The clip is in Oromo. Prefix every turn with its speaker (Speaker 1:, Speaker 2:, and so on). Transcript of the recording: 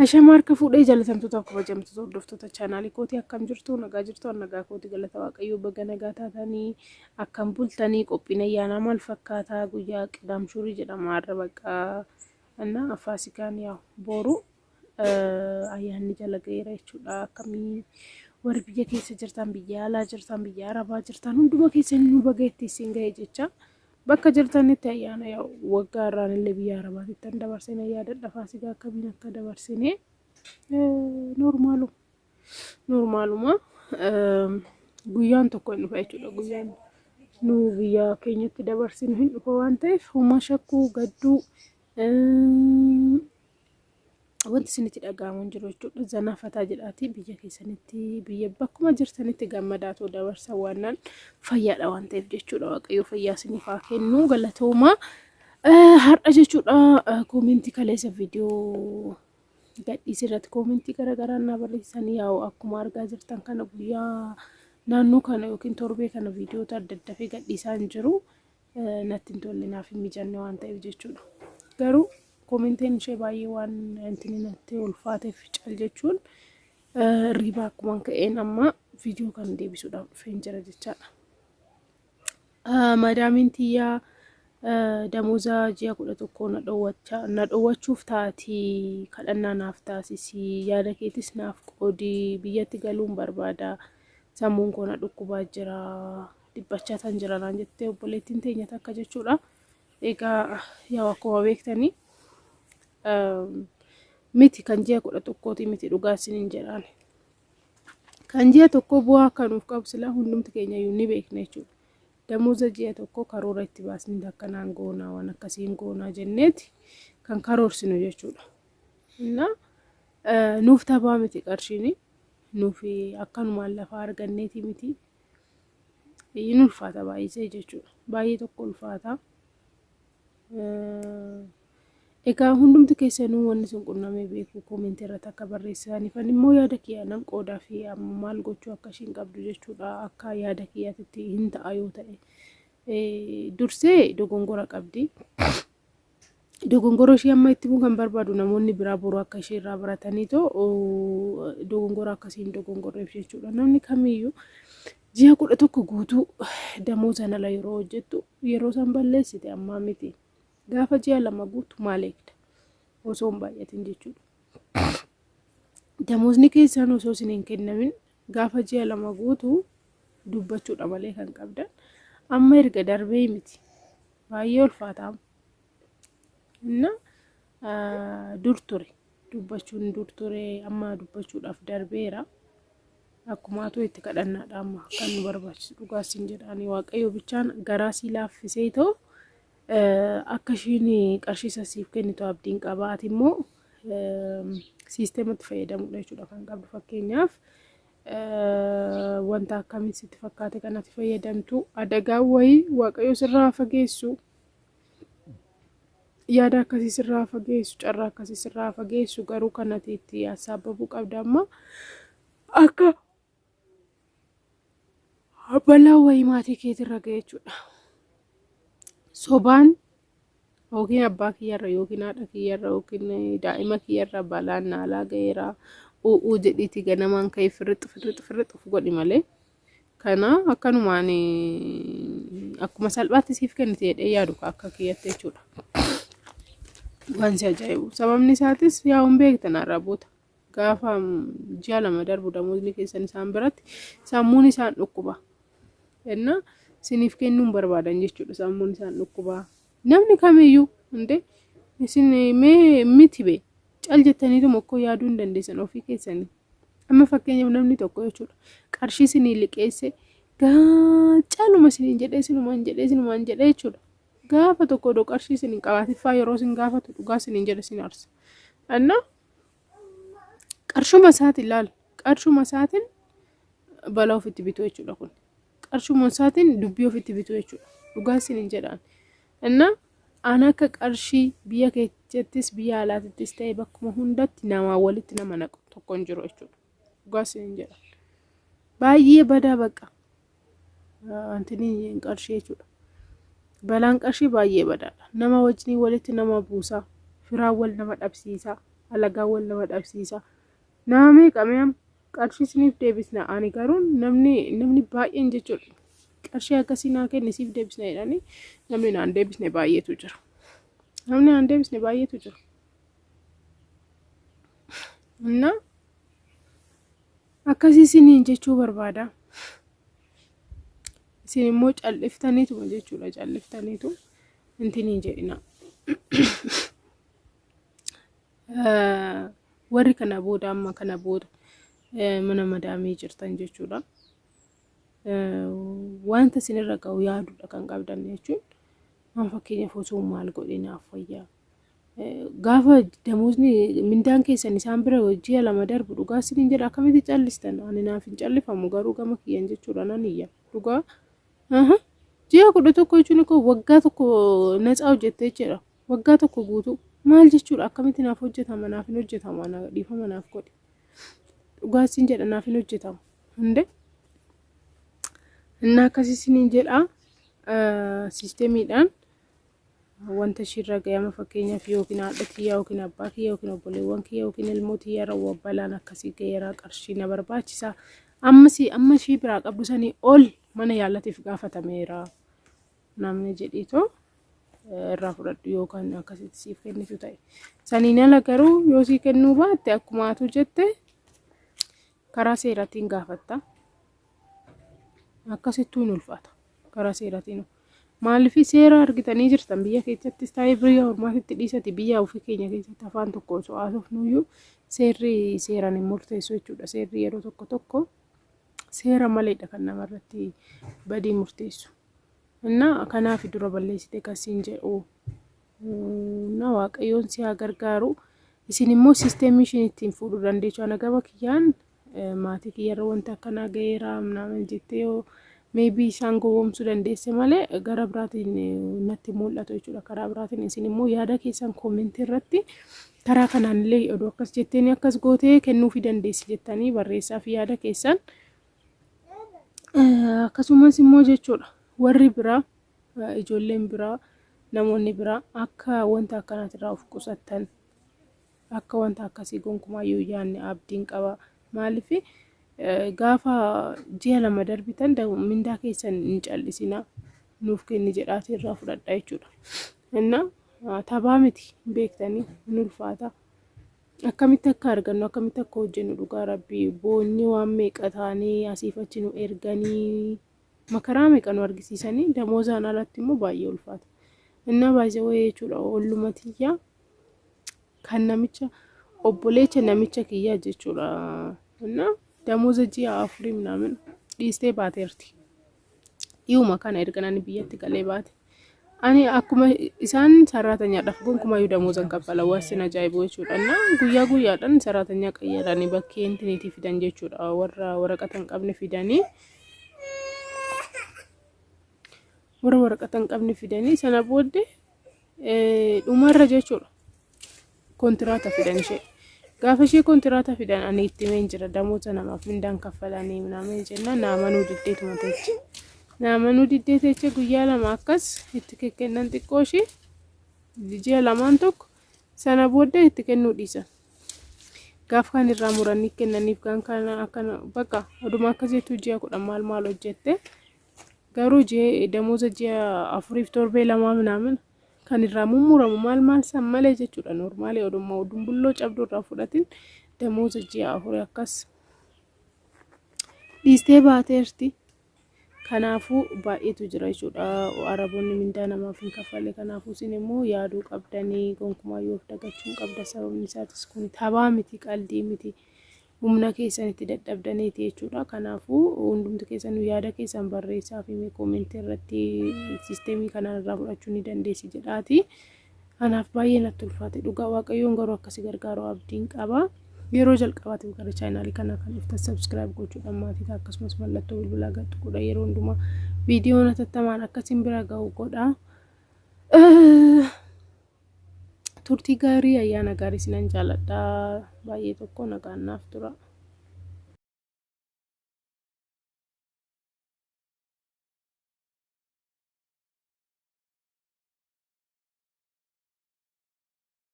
Speaker 1: Ashama harka fuudhee jaalatamtoota kabajamtoota hordoftoota chaanaalii kootii, akkam jirtu? Nagaa jirtu? An nagaa kooti, galata Waaqayyoo. Baga nagaa taatanii. Akkam bultanii? Qophiin ayyaanaa maal fakkaataa? Guyyaa Qidaamshuurii jedhama har'a bakka anna Faasikaan yaa booru ayyaanni jala ga'eera jechuudha. Akkamii warri biyya keessa jirtan, biyya alaa jirtan, biyya arabaa jirtan, hunduma keessan nu baga itti isin ga'e jecha. Bakka jirtanitti ayyaana yaa waggaa irraan illee biyya arabaatitti kan dabarsine yaadadha. Faasikaa akkamiin akka dabarsine noormaalu noormaaluma guyyaan tokko hin dhufa jechuudha. Guyyaan nu biyya keenyatti dabarsinu hin dhufa waan ta'eef homaa shakkuu gadduu wanti isinitti dhaga'amu hin jiru jechuudha. Zanaa fataa jedhaatii biyya keessanitti, biyya bakkuma jirtanitti gammadaatoo dabarsa waannaan fayyaadha waan ta'eef jechuudha. Waaqayyo fayyaa isiniif haa kennu, galatooma. Har'a jechuudha koomentii kaleessa viidiyoo gadhiise irratti koomentii garaagaraa naa barreessan. Yaa'u akkuma argaa jirtan kana guyyaa naannoo kana yookiin torbee kana viidiyoota adda addaa fi gadhiisaa hin jiru. Natti hin tolle, naaf hin mijanne waan ta'eef jechuudha. Garuu koomentiin ishee baay'ee waan intini natti ulfaateef cal jechuun hirriibaa akkuma ka'een amma viidiyoo kana deebisuudhaaf dhufeen jira jechaadha. Madaamiin tiyyaa damooza ji'a 11 na dhowwachuuf taatii, kadhannaa naaf taasisi, yaada keetis naaf qoodi, biyyatti galuun barbaada, sammuun koo na dhukkubaa jira, dhiphachaa tan jira naan jettee obboleettiin teenya takka jechuudha. Egaa yaa akkuma beektanii miti kan ji'a 11ti miti, dhugaa isiniin jedhaan. Kan ji'a tokkoo bu'aa akka nuuf qabu silaa hundumti keenya iyyuu ni beekna jechuudha. Damooza ji'a tokkoo karoora itti baasnee akkanaan goonaa, waan akkasiin goonaa jenneeti kan karoorsinu jechuudha. Innaa nuuf taphaa miti qarshiin, nuuf akkanumaan lafaa arganneeti miti. Hin ulfaata baay'isee jechuudha. Baay'ee tokko ulfaata. Egaa hundumti keessanuu wanni sun qunnamee beeku koomentii irratti akka barreessaniif ani immoo yaada kiyya nan qoodaa fi amma maal gochuu akka ishiin qabdu jechuudha. Akka yaada kiyyaatitti hin ta'a yoo ta'e dursee dogongora qabdi. Dogongora ishee amma itti himuu kan barbaadu namoonni biraa boru akka ishee irraa baratanii too dogongora akkasii hin dogongorreef jechuudha. Namni kamiyyuu ji'a 11 guutuu damoozaan ala yeroo hojjettu yeroo isaan balleessite ammaa miti. Gaafa ji'a 2 guutu maal eegda? Osoo hin baay'atin jechuudha. Damoozni keessan osoo isin hin kennamin gaafa ji'a 2 guutu dubbachuudha malee kan qabdan. Amma erga darbee miti. Baay'ee ulfaataa. Inna dur ture. Dubbachuun dur ture, amma dubbachuudhaaf darbeera. Akkumaatu itti kadhannaadha amma kan nu barbaachisu, dhugaa siin jedhaani. Waaqayyo bichaan garaa sii laaffisee too akka ishiin qarshii isa siif kennitu abdiin qaba. Ati immoo siisteematti fayyadamuudha jechuudha kan qabdu. Fakkeenyaaf wanta akkamiin sitti fakkaate kan ati fayyadamtu, adagaa wayii Waaqayyo sirraa fageessu, yaada akkasii sirraa fageessu, carraa akkasii sirraa fageessu. Garuu kan ati itti assaababuu qabda amma akka balaa wayii maatii keetirra ga'e jechuudha. Sobaan yookiin abbaa kiyyarra yookiin haadha kiyyarra yookiin daa'ima kiyyarra balaan naalaa ga'eera u'uu jedhiitii ganamaan ka'ee firrix firrix firrix of godhi malee. Kana akkanumaan akkuma salphaatti siif kennite jedhee yaadu akka kiyyatti jechuudha. Waan si ajaa'ibu. Sababni isaatis yaa hin beektan arraboota. Gaafa ji'a 2 darbu damoonni keessan isaan biratti sammuun isaan dhukkuba. Enna isiniif kennuun barbaadan jechuudha, sammuun isaan dhukkuba. Namni kamiyyuu hundee isin mee miti bee cal jettaniituma okkoo yaaduu hin dandeessan ofii keessanii. Amma fakkeenyaaf namni tokko jechuudha qarshii isinii liqeesse caaluma isiniin jedhee sinumaan jedhee sinumaan jedhee jechuudha. Gaafa tokko odoo qarshii isin hin qabaatiffaa yeroo isin gaafatu, dhugaa isiniin jedhe, isin arsa. Annaa qarshuma isaatiin laal, qarshuma isaatiin balaa ofitti bituu jechuudha kun. Qarshuma isaatiin dubbii ofitti bituu jechuudha. Dhugaa isiniin jedhaan. Innaa ana akka qarshii biyya keessattis biyya alaatittis ta'e bakkuma hundatti namaa walitti nama naqu tokko hin jiru jechuudha. Dhugaa isiniin jedha. Baay'ee badaa bakka. Antiniin qarshii jechuudha. Balaan qarshii baay'ee badaadha. Nama wajjin walitti nama buusaa. Firaan wal nama dhabsiisaa. Alagaan wal nama dhabsiisa. Nama meeqa mee amma qarshii isiniif deebisna ani garuu namni namni baay'een jechuudha. Qarshii akkasii naa kenni siif deebisna jedhanii namni naan deebisne baay'eetu jira. Namni naan deebisne baay'eetu jira. Innaa akkasii isiniin jechuu barbaada. Isin immoo calliftaniituma jechuudha calliftaniitu intiniin jedhina. Warri kana booda amma kana booda mana madaamii jirtan jechuudha. Wanta isinirra ga'u yaaduudha kan qabdan jechuun waan fakkeenyaaf osoo maal godhee naaf wayyaa. Gaafa damoosni mindaan keessan isaan bira ji'a 2 darbu dhugaa isiniin jedha akkamitti callistan ani naaf hin callifamu garuu gama kiyyan jechuudha nan iyya dhugaa. Ji'a 11 jechuun koo waggaa tokko natsaa hojjette jechuudha. Waggaa tokko guutuu maal jechuudha akkamitti naaf hojjetama naaf hin hojjetamu ana dhiifama naaf godhi. Dhugaa siin jedha naaf hin hojjetamu. Hunde inni akkasii isiniin jedha siistemiidhaan wanta ishiirra ga'e amma fakkeenyaaf yookiin haadha tiyyaa yookiin abbaa kiyya yookiin obboleewwan kiyya yookiin ilmoo tiyya irra balaan akkasii ga'eera qarshii na barbaachisa. Ammas amma ishii biraa qabdu sanii ol mana yaalatiif gaafatameera namni jedhiitoo irraa fudhadhu yookaan akkasitti siif kennitu ta'e. Saniin ala garuu yoo sii kennuu baatte akkuma atu jette karaa seeraatiin gaafatta. Akkasittuu hin ulfaata karaa seeraatiin. Maaliif seera argitanii jirtan biyya keessattis ta'ee biyya ormaatitti dhiisati biyya ofii keenya keessatti afaan tokko osoo haasofnuyyuu seerri seeraan hin murteessu jechuudha. Seerri yeroo tokko tokko seera maleedha kan namarratti badii murteessu. Innaa kanaaf dura balleessite kan siin jedhu. Innaa Waaqayyoon si haa gargaaru. Isin immoo siisteemii ishiin ittiin fuudhuu dandeessu. Ana gama kiyyaan maatii kiyyarra wanta akkanaa ga'eera naaman jettee yoo maybe isaan gowwoomsuu dandeesse malee gara biraatiin natti mul'atu jechuudha. Karaa biraatiin isin immoo yaada keessan koomentii irratti karaa kanaan illee oduu akkas jetteen akkas gootee kennuufii dandeessi jettanii barreessaa fi yaada keessan. Akkasumas immoo jechuudha warri biraa ijoolleen biraa namoonni biraa akka wanta akkanaatirraa of qusattan akka wanta akkasii gonkumaayyuu yaanne abdiin qaba. Maaliif gaafa ji'a 2 darbitan mindaa keessan hin callisinaa nuuf kenni jedhaatii irraa fudhadha jechuudha. Innaa taphaa miti beektanii hin ulfaata. Akkamitti akka argannu akkamitti akka hojjennu dhugaa rabbii boonyi waan meeqa taanee asiif achi nu erganii makaraa meeqa nu argisiisanii damoozaan alatti immoo baay'ee ulfaata. Innaa baay'ee wayii jechuudha olluma tiyyaa kan namicha obboleecha namicha kiyyaa jechuudha. Innaa damooza ji'a afurii minaamin dhiistee baateerti. Dhiyuma kana erga nani biyyatti galee baate. Ani akkuma isaan saraatanyaadhaaf gonkumayyuu damooza hin kaffalan waan sin ajaa'ibu jechuudha. Innaa guyyaa guyyaadhaan saraatanyaa qayyaranii bakkee intiniitii fidan jechuudha. Warra waraqata hin qabne fidanii warra waraqata hin qabne fidanii sana booddee dhumarra jechuudha. Kontiraata fidan ishee. Gaafa ishee kontiraata fidan ani itti himeen jira damooza namaaf mindaan kaffalanii minaamin jennaan naa amanuu diddeetuma teeche. Naa amanuu diddee teeche guyyaa 2 akkas itti kekkennan xiqqoo ishee ji'a lamaan tokko sana booddee itti kennuu dhiisan. Gaaf kan irraa muranii kennaniif kan kana akkana bakka oduma akkas jettuu ji'a 10 maal maal hojjette garuu ji'a damooza ji'a afuriif torbee lamaa minaamin kan irraa mummuramu maal maal san malee jechuudha noormaalii oduma dumbulloo cabduu irraa fudhatin damooza ji'a afurii akkas dhiistee baateerti. Kanaafuu baay'eetu jira jechuudha. Araboonni mindaa namaaf hin kaffalle. Kanaafuu isin immoo yaaduu qabdanii gonkumaa yoo of dagachuu hin qabda. Sababni isaatis kun taphaa miti qaldii miti. Humna keessan itti dadhabdaniiti jechuudha. Kanaafuu hundumti keessanuu yaada keessan barreessaa fi mee koomentii irratti siisteemii kanaan irraa fudhachuu ni dandeessi jedhaati. Anaaf baay'ee natti ulfaate dhugaa waaqayyoon garuu akkasi gargaaru abdiin qaba. Yeroo jalqabaatiif gara chaayinaalii kanaa kan dhuftan subscribe gochuudhaan maatii ta'a akkasumas mallattoo bilbilaa gad tuquudha yeroo hundumaa viidiyoon hatattamaan akkasiin bira ga'u godha. Turtii gaarii ayyaana gaarii sinan jaaladha. Baay'ee tokko nagaan naaf tura.